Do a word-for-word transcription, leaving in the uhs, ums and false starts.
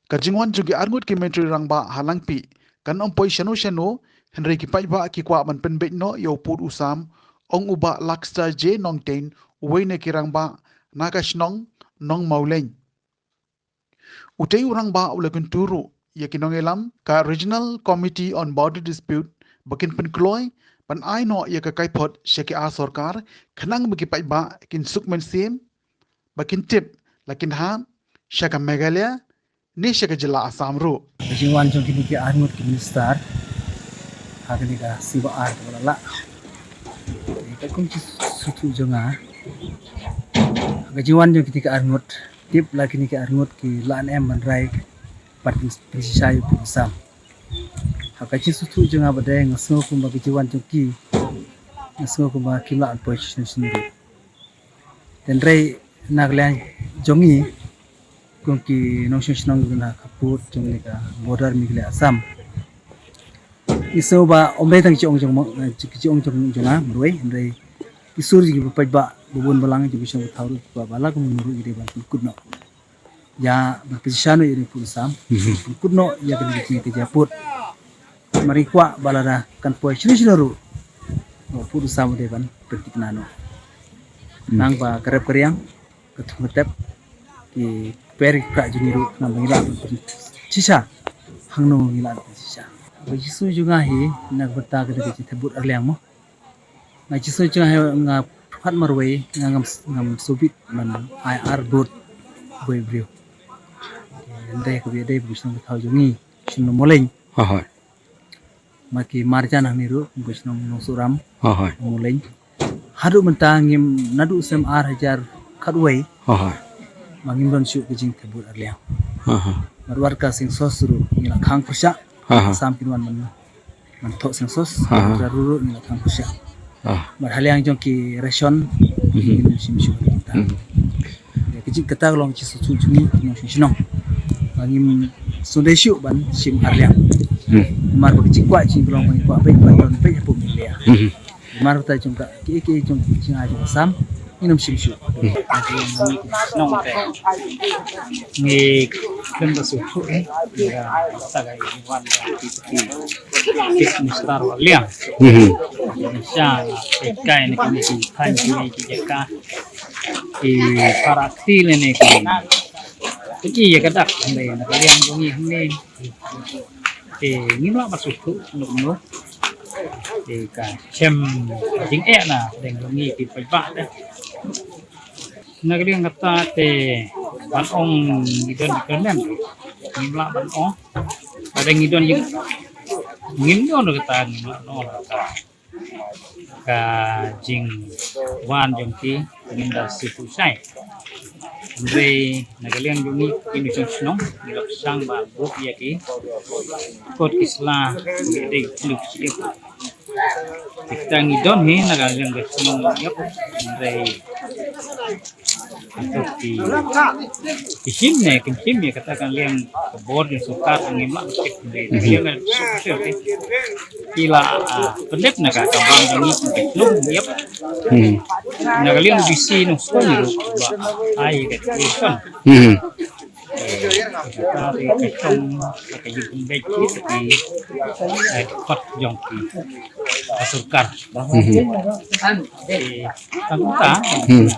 Ka jingwan jong ki arngut ki myntri rangbah ha Langpih kan ym poi shano shano, hynrei ki paidbah ki kwah ban pynbeit noh ïa u pud u sam, ong u Bah Lakstar J Nongtein, uwei na ki rangbah na ka shnong Nongmawlein. Utei u rangbah u la kyntu ruh ïa ki nongïalam ka Regional Committee on Border Dispute ba kin pynkloi ban ai noh ïa ka kaiphod sha ki ar sorkar, khnang ba ki paidbah kin suk mynsiem ba kin tip la kin hap sha ka Meghalaya ne sha ka jylla Assam ruh. Ka jingwan jong kine ki arngut ki minister ha kane ka sngi ba ar kaba la lah. Ka kum ki suthu jong nga, ha ka jingwan jong kine ki arngut, tip la kine ki arngut ki lah ne em ban rai bad pynshisha ïa u pud u sam. Ha ka jingsngewthuh jong nga ba dei, nga sngew kumba ka jingwan jong ki, nga sngew kumba kim lah ban poi shisha shisha ruh. Hynrei na ka liang jong ngi kum ki nongshong shnong ki don ha ka pud jong kane ka border Meghalaya Assam, ngi sngew ba ym dei tang ki jingong jong, ki jingong jong nga marwei, hynrei ki sur jong ki paidbah ba bun balang jong ki shnong ki thaw ruh, ba la ka mut ruh ki dei ban pynkut noh ïa, ban pynshisha noh ïa u pud u sam, pynkut noh ïa kane ka jingkajia pud. Namar ngi kwah ba lada kan poi shano shano ruh, u pud u sam u dei ban pynthikna noh. Nang ba ka rep ka riang, ka thung ka tep, ki pher ki pra jong ngi ruh, nang ba ngi lah ban pynshisha hangno ngi lah ban pynshisha. Ba jingsngew jong nga hi na ka bynta kane ka jingthep vote arliang mo. Nga jingsngew jong nga hi, nga pyrkhat marwei, nga ngam, ngam sngewbit ban ai ar vote bad briew. Hynrei kaba ïadei bad ka shnong ka thaw jong ngi, shnong Mawlein. Ha ha. Ma ki marjan hangne ruh, ka shnong Nongsohram. Ha ha. Mawlein. Haduh mynta ngim, naduh snem ar hajar khatwei. Ha ha. Ma ngim don shuh ka jingthep vote arliang. Ha ha. Bad wat ka census ruh ngi la khang pyrshah. Ha ha. Sam kin wan man, man thoh census. Ha ha. Ka ruh ruh ngi la khang pyrshah. Ah. Bad ha liang jong ki ration, mhm, ngim shim shuh. Mhm. Ka jing kata ka long ka jingsngewthuh jong ngi ki nongshong shnong. Ba ngim sngewdei shuh ban shim arliang. Hmm. Namar ba ka jingkwah jong ngi ka long ba ngi kwah beit, ban don beit hapoh Meghalaya. Mhm. Namar kata jong ka, kiei kiei jong ka jingai jong ka Assam, ngin ym shim shuh. Hmm. Ngi khlem da sngewthuh, eh, ïa kata ka jingwan jong ki, ki, ki Chief Minister Wahliang. Mhm. Sha, eh, kai ne ki, ki, ki, ki, ki, ki, ki para kti lane ki, ki ïa ka dak hynrei na ka liang jong ngi hangne. Te ngim lah ban sngewthuh kumno kumno. Te ka shem jingeh na dang jong ngi ki paidbah te. Na ka liang kata te ban ong ngi don ki kyrmen ngim lah ban ong. Ba dang ngi don jing, ngim don kata ngim lah ban ong kata. Ka jingwan jong ki ngim da sngewthuh shai. Hynrei na ka liang jong ngi ki nongshong shnong ngi la pyrshang ban buh ïa ki kot ki sla ki dei ki luk shi ïa. Kita ngi don hi na ka liang ka shnong ïa. Hynrei Ki, ki shim ne kim shim ïa kata ka liang ka bor jong sorkar, ngim lah ban tip ne. Mhm. Liang ka sorkar ki la, ah, pyndep na ka, ka bor jong ngi ka shnong ïa. Mhm. Na ka liang B C Nongstoiñ ruh ba ai ka solution. Mhm. Kata ka shnong ka ïa pynbeit ki, ki, eh, kot jong ki, ka sorkar. Mhm. Eh, tang kata. Mhm.